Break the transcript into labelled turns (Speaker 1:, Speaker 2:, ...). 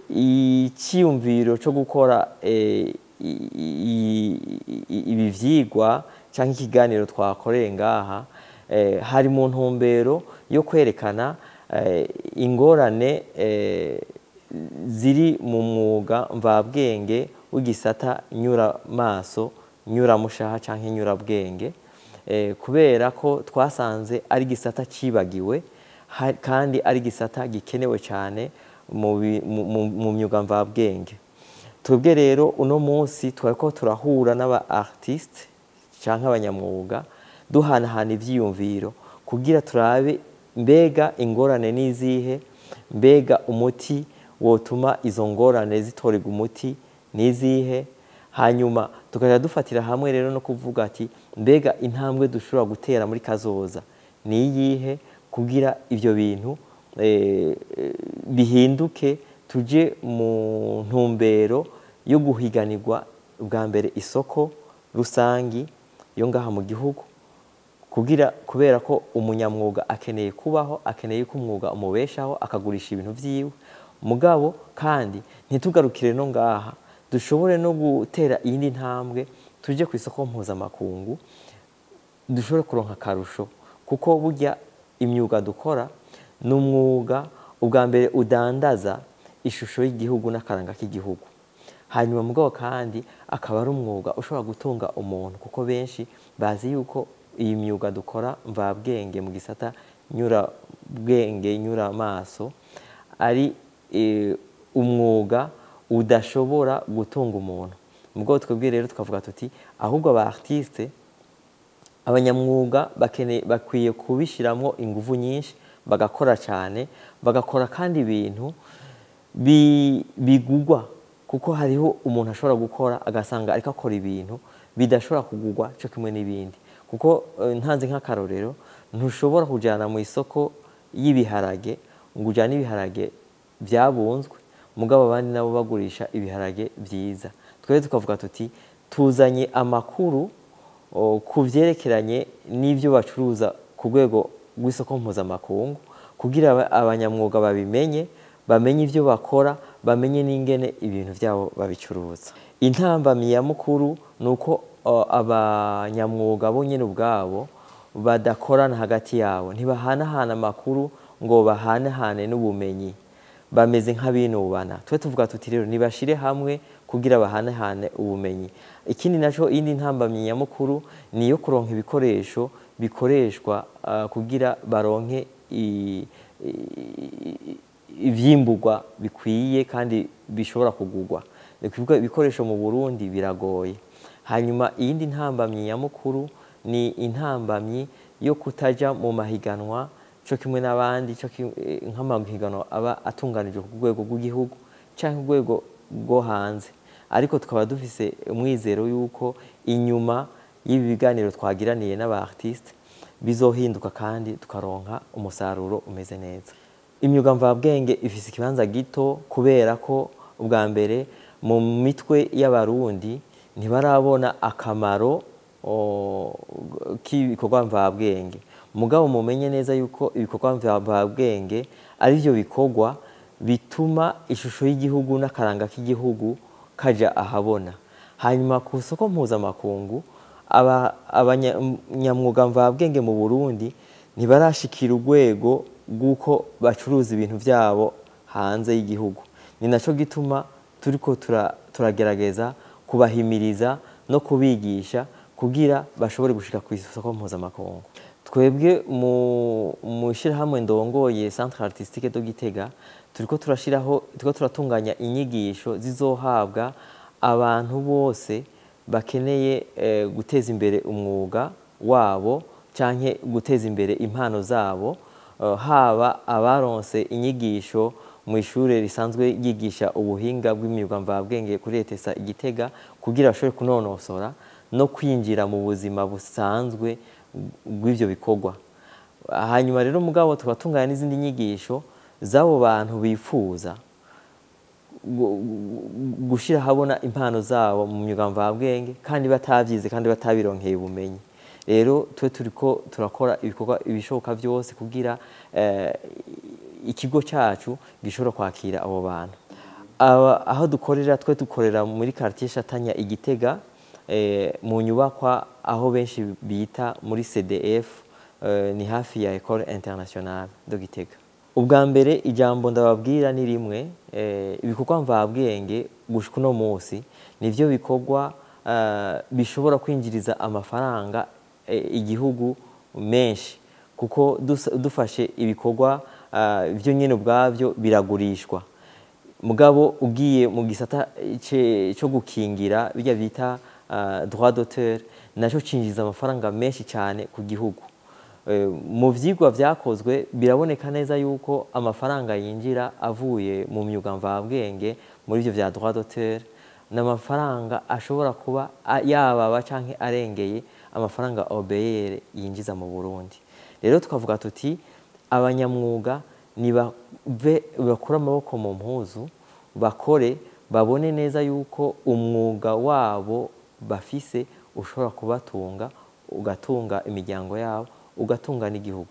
Speaker 1: Icyiyumviro cyo gukora ibi vyigwa cyangwa ikiganiro twakoreye ngaha hari mu ntumbero yo kwerekana ingorane ziri mu mwuga mvabwenge w'igisata nyuramaso, nyuramushaha canke nyurabwenge, kubera ko twasanze ari igisata cibagiwe kandi ari igisata gikenewe cyane mu myuga mvabwenge. Twebwe rero uno munsi twariko turahura n'aba artiste canke abanyamwuga, duhanahana ivyiyumviro kugira turabe mbega ingorane n'izihe, mbega umuti wotuma izo ngorane zitorerwa umuti n'izihe. Hanyuma tukaja dufatira hamwe rero no kuvuga ati mbega intambwe dushobora gutera muri kazoza ni iyihe kugira ivyo bintu bihinduke, tuje mu ntumbero yo guhiganirwa bwa mbere isoko rusangi yo ngaha mu gihugu, kugira kubera ko umunyamwuga akeneye kubaho, akeneye ko umwuga umubeshaho, akagurisha ibintu vyiwe. Mugabo kandi ntitugarukire no ngaha, dushobore no gutera iyindi ntambwe tuje ku isoko mpuzamakungu, dushobore kuronka akarusho, kuko burya imyuga dukora ni umwuga ubwa mbere udandaza ishusho y'igihugu n'akaranga k'igihugu. Hanyuma mugabo kandi akaba ari umwuga ushobora gutunga umuntu, kuko benshi bazi yuko iyi myuga dukora mvabwenge mu gisata nyurabwenge nyuramaso ari umwuga udashobora gutunga umuntu. Mugabo twebwe rero tukavuga tuti ahubwo aba artiste, abanyamwuga bakwiye kubishiramwo inguvu nyinshi, bagakora cyane, bagakora kandi ibintu bigugwa, kuko hariho umuntu ashobora gukora agasanga ariko akora ibintu bidashobora kugugwa cyo kimwe n'ibindi. Kuko ntanze nk'akarorero, ntushobora kujyana mu isoko y'ibiharage ngo ujyane ibiharage byabunzwe, mugabo abandi nabo bagurisha ibiharage byiza. Twebwe tukavuga tuti tuzanye amakuru ku vyerekeranye n'ivyo bacuruza ku rwego rw'isoko mpuzamakungu, kugira abanyamwuga babimenye, bamenye ivyo bakora, bamenye n'ingene ibintu vyabo babicuruza. Intambamyi ya mukuru ni uko abanyamwuga bo nyene ubwabo badakorana hagati yabo, ntibahanahana amakuru ngo bahanahane n'ubumenyi, bameze nk'abinubana. Twe tuvuga tuti rero nibashire hamwe kugira bahanahane ubumenyi. Ikindi naco, iyindi ntambamyi nyamukuru ni iyo kuronka ibikoresho bikoreshwa kugira baronke ivyimburwa bikwiye kandi bishobora kugurwa. Ni ukuvuga ibikoresho mu Burundi biragoye. Hanyuma iyindi ntambamyi nyamukuru ni intambamyi yo kutaja mu mahiganwa co kimwe n'abandi, co nk'amahiganwa aba atunganijwe ku rwego rw'igihugu canke ku rwego rwo hanze. Ariko tukaba dufise umwizero yuko inyuma y'ibi biganiro twagiraniye n'aba artiste bizohinduka kandi tukaronka umusaruro umeze neza. Imyuga mvabwenge ifise ikibanza gito kubera ko ubwa mbere mu mitwe y'abarundi ntibarabona akamaro k'ibikorwa mvabwenge. Mugabo mumenye neza yuko ibikorwa mvabwenge ari byo bikorwa bituma ishusho y'igihugu n'akaranga k'igihugu kaja ahabona. Hanyuma ku soko mpuzamakungu abanyamwuga mvabwenge mu Burundi ntibarashikira urwego rw'uko bacuruza ibintu vyabo hanze y'igihugu. Ni naco gituma turiko turagerageza kubahimiriza no kubigisha kugira bashobore gushika ku isoko mpuzamakungu. Twebwe mu ishirahamwe ndongoye Centre Artistique de Gitega turiko turashiraho, turiko turatunganya inyigisho zizohabwa abantu bose bakeneye guteza imbere umwuga wabo canke guteza imbere impano zabo, haba abaronse inyigisho mu ishure risanzwe ryigisha ubuhinga bw'imyuga mvabwenge kuri ETSA Gitega kugira bashobore kunonosora no kwinjira mu buzima busanzwe bw'ivyo bikorwa. Hanyuma rero mugabo tugatunganya n'izindi nyigisho z'abo bantu bifuza gushira habona impano zabo mu myuga mvabwenge kandi batavyize kandi batabironkeye ubumenyi. Rero twe turiko turakora ibikorwa ibishoboka vyose kugira ikigo cyacu gishobora kwakira abo bantu. Aho dukorera, twe dukorera muri quartier Shatanya i Gitega, mu nyubakwa aho benshi bita muri CDF, ni hafi ya Ecole Internationale de Gitega. Ubwa mbere ijambo ndababwira ni rimwe: ibikorwa mvabwenge gushika uno munsi nivyo bikorwa bishobora kwinjiriza amafaranga igihugu menshi, kuko dufashe ibikorwa byo nyine ubwabyo biragurishwa. Mugabo ugiye mu gisata cyo gukingira bijya bita droit d'auteur, nacyo cinjiza amafaranga menshi cyane ku gihugu. Mu vyigwa vyakozwe biraboneka neza yuko amafaranga yinjira avuye mu myuga mvabwenge muri ivyo vya droit d'auteur n'amafaranga ashobora kuba yababa canke arengeye amafaranga OBR yinjiza mu Burundi. Rero tukavuga tuti abanyamwuga nibave bakure amaboko mu mpuzu, bakore, babone neza yuko umwuga wabo bafise ushobora kubatunga, ugatunga imiryango yabo, ugatunga n'igihugu.